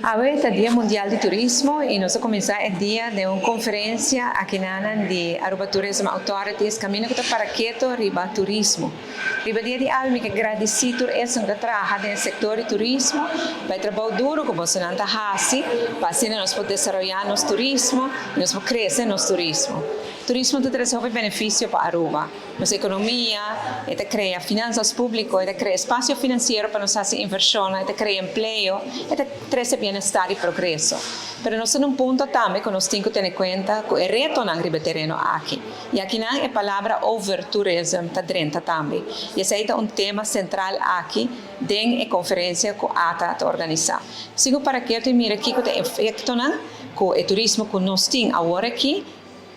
Awe ta Dia Mundial di Turismo y nos a cuminsa e dia den un conferencia akinanan di Aruba Tourism Authorities caminda cu ta para keto riba turismo. Riba dia di awe mi ke gradici tur esun cu ta traha den e sector di turismo pa e trabou duro cu bosonan ta haci pa asina nos por desaroya nos turismo y nos por crece nos turismo. Turismo ta trece hopi beneficio pa Aruba. Nos economia, e ta crea finanzas publico, e ta crea espacio financiero pa nos haci inversionnan, e ta crea empleo, e ta trece bienestar y progreso. Pero nos ta na un punto tambe cu nos tin cu tene cuenta cu e retonan riba e tereno aki. Y akinan e palabra overtourism ta drenta tambe. Y esey ta un tema central aki den e conferencia cu ATA ta organisa. Sigur para keto y mira kico ta e efectonan cu e turismo cu nos tin awor aki,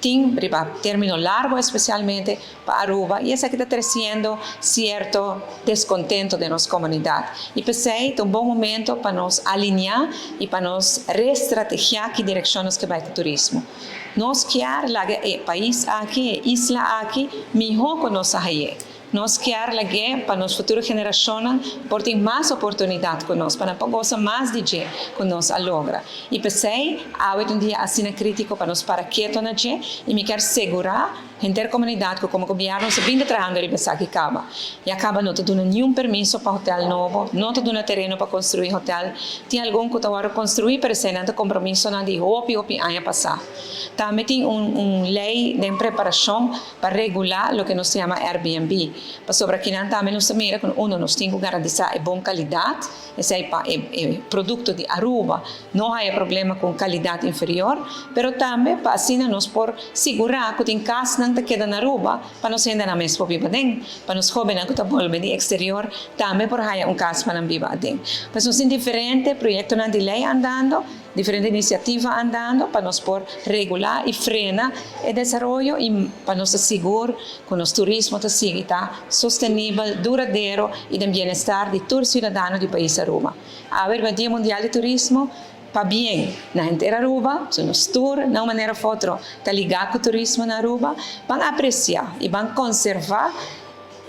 Tin riba término largo espesialmente pa Aruba y esaki ta treciendo cierto descontento den nos comunidad. Y p'esey ta un bon momento pa nos alinea y pa nos reestrategia ki direccion nos ke bay cu turismo. Nos kier laga e pais aki, e isla aki, miho cu nos a haye. Nos kier lag'é pa nos futuro generashonnan por tin mas oportunidat ku nos, pa nan por gosa mas di dje ku nos a logra. I p'esei, awe ta un dia asina krítiko pa nos para keto na dje i mi kier segurá henter komunidat ku komo gobièrnu nos a bin ta trahando riba esaki kaba. Ya kaba no ta duna niun permiso pa hotèl nobo, no ta duna tereno pa konstruí hotèl. Tin algun ku ta wòrdu konstruí pero eseinan ta kompromisonan di hopi hopi aña pasá. Tambe tin un un lei den preparashon pa regulá loke nos ta yama Airbnb. Pasobra kinan tambe nos ta mira ku uno nos tin ku garantisá e bon kalidat, esei pa e e produkto di Aruba no haya problema ku un kalidat inferior, pero tambe pa asina nos por sigurá ku tin kasnan ta keda na Aruba pa nos hendenan mes por biba aden, pa nos hóbennan ku ta bolbe di eksterior tambe por haya un kas pa nan biba aden. Pues nos tin diferente proyektonan di lei andando. Diferente inisiativa andando pa nos por regulá i frena e desaroyo i pa nos ta sigur ku nos turismo ta sigui ta sostenibel, duradero i den bienestar di tur siudadano di pais Aruba. Awe riba Dia Mundial di Turismo, pabien na henter Aruba, so nos tur na un manera of otro ta ligá ku turismo na Aruba, ban apresiá i ban konservá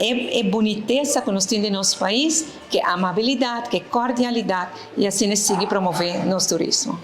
E e bunitesa ku nos tin den nos pais, ke amabilidat, ke kordialidat i asina sigui promové nos turismo.